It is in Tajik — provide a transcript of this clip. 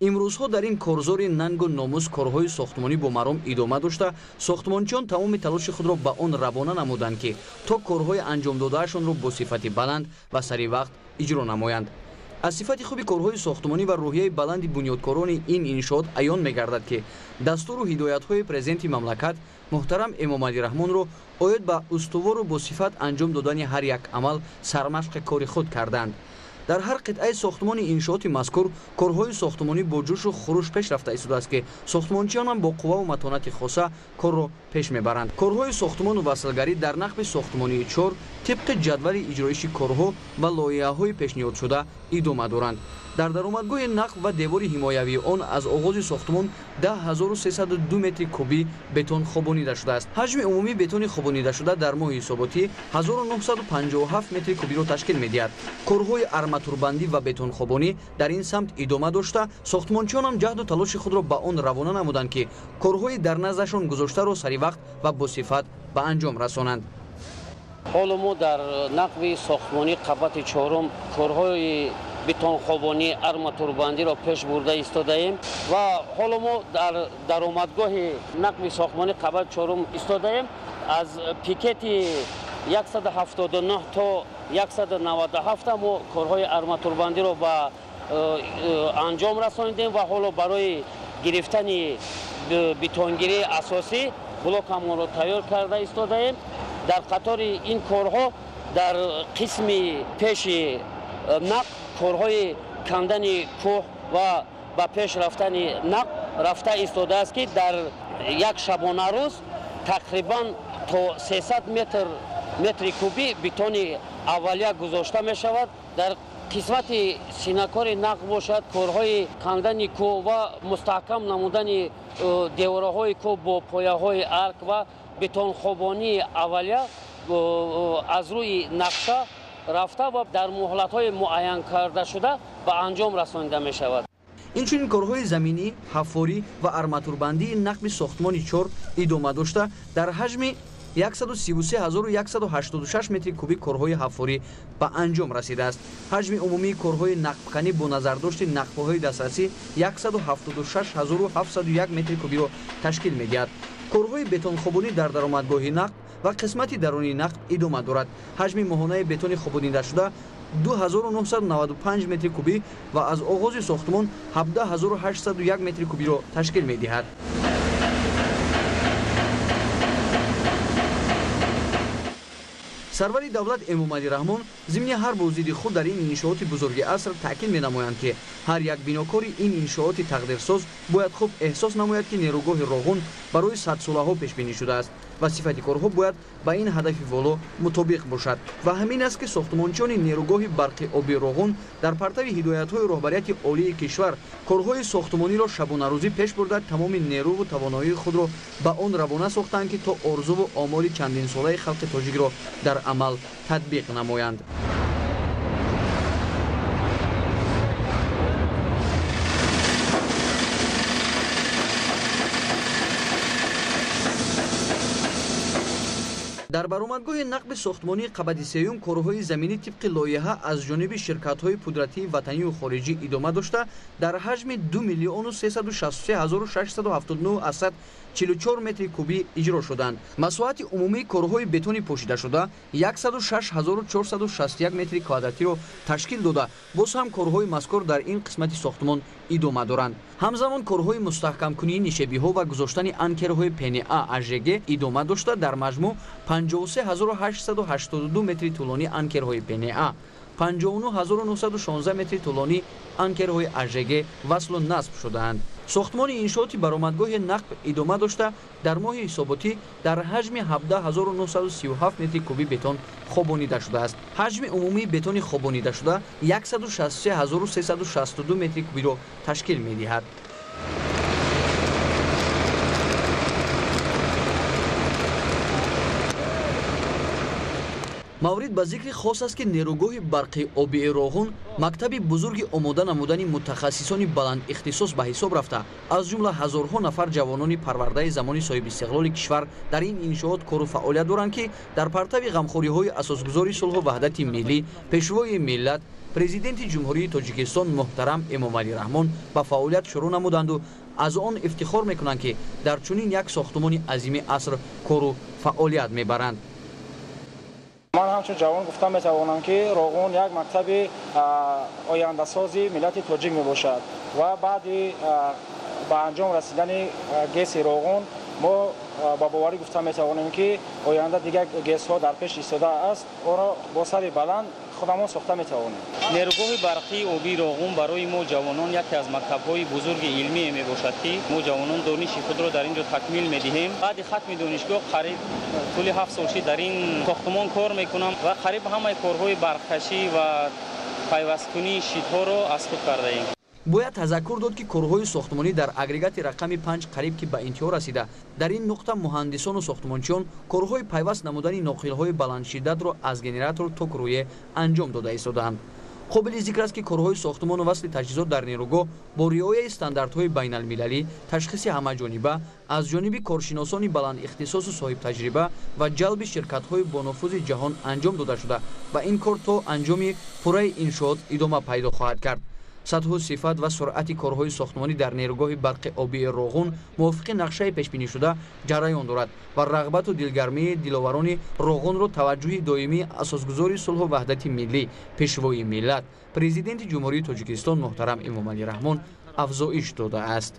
Имрӯзҳо дар ин корзори нангу номус корҳои сохтмонӣ бо маром идома дошта, сохтмончиён тамоми талоши худро ба он равона намуданд, ки то корҳои анҷомдодаашонро бо сифати баланд ва сари вақт иҷро намоянд. Аз сифати хуби корҳои сохтмонӣ ва рӯҳияи баланди бунёдкорони ин иншоот аён мегардад, ки дастуру ҳидоятҳои президенти мамлакат муҳтарам Эмомалӣ Раҳмонро оид ба устувору бо сифат анҷом додани ҳар як амал сармашқи кори худ карданд. Дар ҳар қитъаи сохтмони иншооти мазкур корҳои сохтмонӣ бо ҷӯшу хуруш пеш рафта истодааст, ки сохтмончиёнам бо қувваву матонати хоса корро пеш мебаранд. Корҳои сохтмону васлгарӣ дар нақби сохтмонии 4 тибқи ҷадвали иҷроиши корҳо ва лоиҳаҳои пешниҳодшуда идома доранд. Дар даромадгоҳи нақб ва девори ҳимоявии он аз оғози сохтмон 10302 метри кубӣ бетон хобонида шудааст. Ҳаҷми умумии бетони хобонидашуда дар моҳи ҳисоботӣ 1957 метри кубиро ташкил медиҳад. Корҳои арматурбандӣ ва бетонхобонӣ дар ин самт идома дошта, сохтмончиёнам ҷаҳду талоши худро ба он равона намуданд, ки корҳои дар наздашон гузоштаро сари вақт ва босифат ба анҷом расонанд. Ҳоло мо дар нақби сохтмонии қабати чорум корҳои бетонхобонӣ, арматурбандиро пеш бурда истодаем ва ҳоло мо дар даромадгоҳи нақби сохтмонии қабати чорум истодаем. Аз пикети 179 то 197 мо корҳои арматурбандиро ба анҷом расонидем ва ҳоло барои гирифтани бетонгирии асосӣ блокамонро тайёр карда истодаем. Дар қатори ин корҳо дар қисми пеши нақб корҳои кандани кӯҳ ва ба пеш рафтани нақб рафта истодааст, ки дар як шабонарӯз тақрибан то 300 метри кубӣ бетони аввалия гузошта мешавад. Дар қисмати синакори нақб бошад, корҳои кандани кӯҳ ва мустаҳкам намудани деворҳои кӯҳ бо пояҳои арк ва бетонхобонии аввалия аз рӯи нақша рафта ва дар муҳлатҳои муайян карда шуда ба анҷом расонида мешавад. Инчунин корҳои заминӣ, ҳаффорӣ ва арматурбандии нақби сохтмони 4 идома дошта, дар ҳаҷми 133186 метри кубӣ корҳои ҳаффорӣ ба анҷом расидааст. Ҳаҷми умумии корҳои нақбканӣ бо назардошти нақбҳои дастрасӣ 176701 метри кубиро ташкил медиҳад. Корҳои бетонхобонӣ дар даромадгоҳи нақб ва қисмати дарунии нақб идома дорад. Ҳаҷми моҳонаи бетони хобонидашуда 2995 метри кубӣ ва аз оғози сохтмон 17801 метри кубиро ташкил медиҳад. Сарвари давлат Эмомалӣ Раҳмон зимни ҳар боздиди худ дар ин иншооти бузурги аср таъкид менамоянд, ки ҳар як бинокори ин иншооти тақдирсоз бояд хуб эҳсос намояд, ки нерӯгоҳи Роғун барои садсолаҳо пешбинӣ шудааст ва сифати корҳо бояд ба ин ҳадафи воло мутобиқ бошад. Ва ҳамин аст, ки сохтмончиёни нерӯгоҳи барқи оби Роғун дар партави ҳидоятҳои роҳбарияти олии кишвар корҳои сохтмониро шабонарӯзӣ пеш бурда, тамоми нерӯву тавоноии худро ба он равона сохтанд, ки то орзуву омоли чандинсолаи халқи тоҷикро дар амал татбиқ намоянд. Дар баромадгоҳи нақби сохтмонии қабати сеюм корҳои заминӣ тибқи лоиҳа аз ҷониби ширкатҳои пудратии ватанию хориҷӣ идома дошта, дар ҳаҷми 2 363 679 44 метри кубӣ иҷро шуданд. Масоҳати умумии корҳои бетони пӯшидашуда 106461 метри квадратиро ташкил дода, боз ҳам корҳои мазкур дар ин қисмати сохтмон идома доранд. Ҳамзамон корҳои мустаҳкамкунии нишебиҳо ва гузоштани анкерҳои ПНА АЖГ идома дошта, дар маҷмӯъ 53882 метри тӯлонии анкерҳои ПНА, 59916 метри тӯлонии анкерҳои АЖГ васлу насб шудаанд. Сохтмони иншооти баромадгоҳи нақб идома дошта, дар моҳи ҳисоботӣ дар ҳаҷми 17937 метри кубӣ бетон хобонида шудааст. Ҳаҷми умумии бетони хобонидашуда 163362 метри кубиро ташкил медиҳад. Маврид ба зикри хос аст, ки нерӯгоҳи барқи обии Роғун мактаби бузурги омода намудани мутахассисони баландихтисос ба ҳисоб рафта, аз ҷумла ҳазорҳо нафар ҷавонони парвардаи замони соҳибистиқлоли кишвар дар ин иншоот кору фаъолият доранд, ки дар партави ғамхориҳои асосгузори сулҳу ваҳдати миллӣ, пешвои миллат, президенти Ҷумҳурии Тоҷикистон муҳтарам Эмомалӣ Раҳмон ба фаъолият шурӯъ намуданду аз он ифтихор мекунанд, ки дар чунин як сохтумони азими аср кору фаъолият мебаранд. Ман ҳамчун ҷавон гуфта метавонам, ки Роғун як мактаби ояндасози миллати тоҷик мебошад ва баъди ба анҷом расидани ГЭСи Роғун мо ба боварӣ гуфта метавонем, ки оянда дигар ГЭСҳо дар пеш истода аст, онро бо сари баланд худамон сохта метавонем. Нерӯгоҳи барқии обии Роғун барои мо ҷавонон яке аз мактабҳои бузурги илмие мебошад, ки мо ҷавонон дониши худро дар ин ҷо такмил медиҳем. Баъди хатми донишгоҳ қариб тӯли 7 сол шид дар ин сохтумон кор мекунам ва қариб ҳамаи корҳои барқкашӣ ва пайвасткунии щитҳоро аз худ кардаем. Бояд тазаккур дод, ки корҳои сохтмонӣ дар агрегати рақами 5 қариб ки ба интиҳо расида. Дар ин нуқта муҳандисону сохтмончиён корҳои пайваст намудани ноқилҳои баландшиддатро аз генератор то кӯрӯе анҷом дода истодаанд. Қобили зикр аст, ки корҳои сохтмону васли таҷҳизот дар нерӯгоҳ бо риояи стандартҳои байналмилалӣ, ташхиси ҳамаҷониба аз ҷониби коршиносони баландихтисосу соҳибтаҷриба ва ҷалби ширкатҳои бонуфузи ҷаҳон анҷом дода шуда ва ин кор то анҷоми пурраи иншоот идома пайдо хоҳад кард. Сатҳу сифат ва суръати корҳои сохтмонӣ дар нерӯгоҳи барқи обии Роғун мувофиқи нақшаи пешбинишуда ҷараён дорад ва рағбату дилгармии диловарони Роғунро таваҷҷӯҳи доимии асосгузори сулҳу ваҳдати миллӣ, пешвои миллат, президенти Ҷумҳурии Тоҷикистон муҳтарам Эмомалӣ Раҳмон афзоиш додааст.